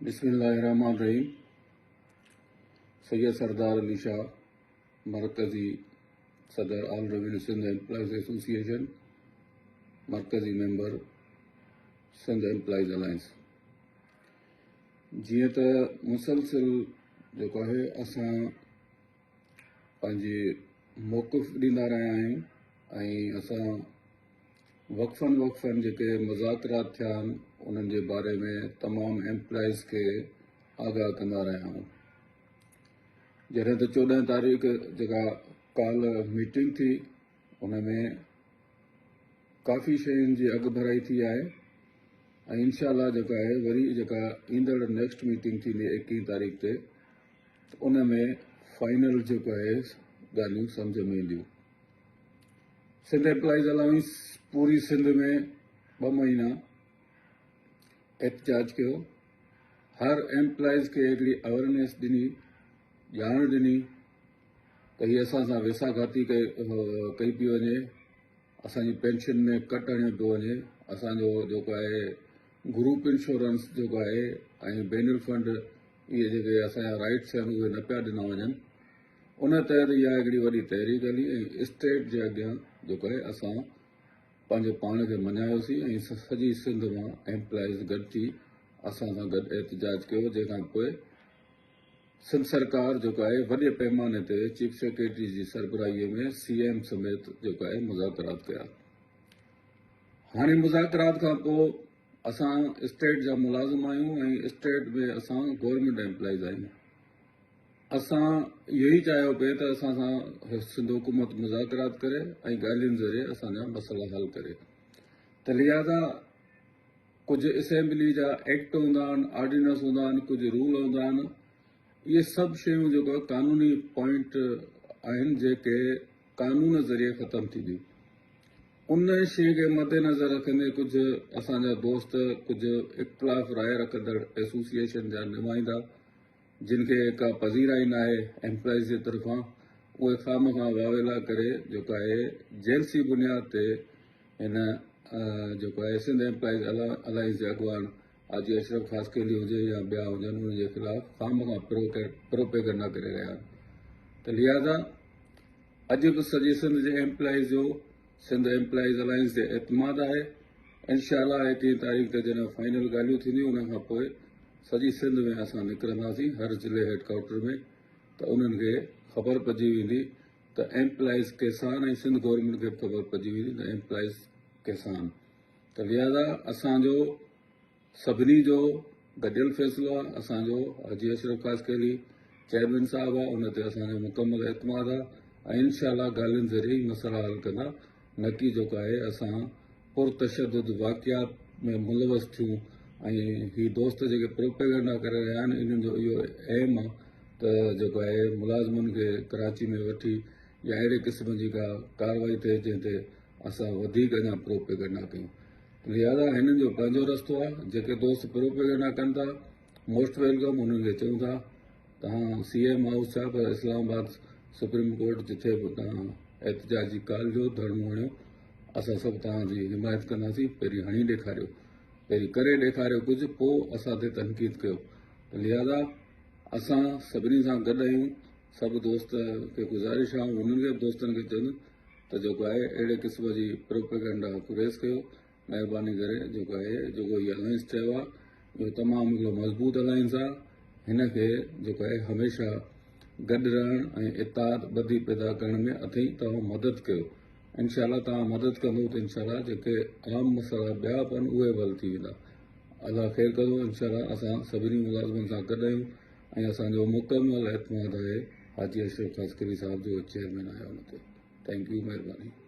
بسم الله الرحمٰن الرحيم سيد سردار علي شاهه مرڪزي صدر آل ريونيو سنڌ ايمپلائيز ايسوسيئيشن مرڪزي ميمبر سنڌ ايمپلائيز الائنس جيئن ته مسلسل جيڪو آهي اسان پنهنجي موقف ڏيندا رهيا آهيون ۽ اسان وقفن وقفن جيڪي مذاڪرات ٿيا آهن انهن جي باري ۾ تمام ايمپلائيز کي آگاهه ڪندا رهيا آهيون جڏهن ته 14 تاريخ جيڪا ڪالهه ميٽنگ ٿي ان ۾ ڪافي شين جي اڳڀرائي ٿي آهي ۽ انشاء الله جيڪا آهي وري جيڪا ايندڙ نيڪسٽ ميٽنگ ٿيندي 21 تاريخ تي ان ۾ فائنل جيڪو آهي ڳالهيون سمجھ ۾ اينديون. سنڌ ايمپلائيز الائنس پوري سنڌ ۾ ٻه مهينا احتجاج ڪيو، هر ايمپلائيز کي هڪڙي اويرنيس ڏني، ڄاڻ ڏني ته هي اسان سان ويساگهاتي ڪئي پئي وڃي، اسان جي پينشن ۾ ڪٽ هڻيو پيو وڃي، اسان جو جيڪو آهي گروپ انشورنس جيڪو آهي ۽ بين الفنڊ اهي جيڪي اسان جا رائٽس آهن اهي نه پيا ڏنا وڃن. ان تحت اها هڪڙي وڏي تحريڪ هلي ۽ اسٽيٽ جي اڳيان جيڪو آهي اسان پنهنجو پاڻ کي مڃايوسين ۽ سڄي سنڌ مان ايمپلائيز گڏ ٿي اسان سان گڏ احتجاج ڪيو جنهن کان پوء سنڌ سرڪار جيڪو آهي وڏي پيماني تي چيف سيڪريٽري جي سربراهي ۾ سي ايم سميت جيڪو آهي مذاڪرات ڪيا. هاڻي مذاڪرات کان پوء اسان اسٽيٽ جا ملازم آهيون ۽ اسٽيٽ ۾ اسان گورنمينٽ ايمپلائيز آهيون. اسان اهو ئي چاهيو پئي ته اسان سان سنڌ حڪومت مذاڪرات ڪري ۽ ڳالهين ذريعي اسان جا مسئلا حل ڪري ته لهٰذا ڪجهه اسيمبلي جا ايڪٽ هوندا آهن، آرڊيننس هوندا آهن، ڪجهه رول هوندا آهن، اهي سڀ شيون جيڪو قانوني پوائنٽ آهن جيڪي قانون ذريعي ختم ٿينديون. ان شيء کي مدنظر رکندي ڪجهه اسان جا دوست ڪجهه اختلاف راء رکندڙ ايسوسيئيشن جا نمائندا جن کي ڪا پذيرائي ناهي ايمپلائيز جي طرفان اهي خامخواه واويلا ڪري جيڪو آهي جيلسي بنياد تي هن جيڪو آهي سنڌ ايمپلائيز الائنس جي اڳواڻ حاجي اشرف خاصخيلي هجي يا ٻيا هجن انهن جي خلاف خامخواه پروپيگنڊا ڪري رهيا آهن ته لهٰذا اڄ به سڄي سنڌ جي ايمپلائيز جو سنڌ ايمپلائيز الائنس تي اعتماد آهي انشاء الله ايڪيهين تاريخ تي جڏهن فائنل ڳالهيون ٿينديون ان کان پوء سڄي سنڌ ۾ اسان نڪرنداسين هر ضلعي هيڊ ڪوارٽر ۾ ته انهن کي خبر پئجي ويندي ته ايمپلائيز ڪيسان ۽ سنڌ گورنمينٽ کي به خبر پئجي ويندي ته ايمپلائيز ڪيسان ته لهٰذا اسان جو سڀني جو گڏيل فيصلو آ، اسان جو حاجي اشرف خاصخيلي چيئرمين صاحب آ ان تي اسان جو مڪمل اعتماد آ ۽ انشاء الله ڳالهين ذريعي ئي مسئلا حل ڪندا نه ڪي جيڪو آهي اسان پرتشدد واقعات ۾ ملوث ٿيون ۽ هي دوست جيڪي پروپيگنڊا ڪري رهيا آهن انهن جو اهو ايم آ ته جيڪو آهي ملازمن کي ڪراچي ۾ وٺي يا اهڙي قسم جي ڪا ڪارروائي ٿئي جنهن تي اسان وڌيڪ اڃا پروپيگنڊا ڪيون. لهٰذا هنن جو پنهنجو رستو آهي، جيڪي دوست پروپيگنڊا ڪن ٿا موسٽ welcome, انهن کي چئون ٿا توهان سي ايم هائوس ڇا پر اسلام آباد سپريم ڪورٽ جٿي به توهان احتجاجي ڪال ڏيو ڌرڻو هڻيو اسان سڀ توهان جي حمايت ڪنداسين، پهرين هڻي ڏيکاريو، پهرين ڪري ڏيکاريو ڪجهه پوء اسان تي تنقيد ڪيو ته لهٰذا اسان سڀني سان گڏ آهيون، سڀ دوست کي گذارش آهي انهن کي به دوستن کي چوندس ته جيڪو آهي اهڙي قسم جي پروپيگنڊا گريز ڪيو مهرباني ڪري جيڪو آهي جيڪو هي الائنس ٺهيو آهي اهو تمام هڪڙو مضبوط الائنس آهي هن کي جيڪو آهي هميشه گڏ رهڻ ۽ اتحاد ٻڌي پيدا ڪرڻ ۾ اٿئي توهان مدد ڪيو انشاء الله توهان مدد ڪندو ته انشاء الله جيڪي عام مسئلا ٻيا به آهن اهي به حل ٿي ويندا الله خير ڪندو انشاء الله اسان سڀني ملازمن سان گڏ آهيون ۽ اسان جو مڪمل اعتماد آهي حاجي اشرف خاصخيلي صاحب جو چيئرمين آهي ان تي thank you مهرباني.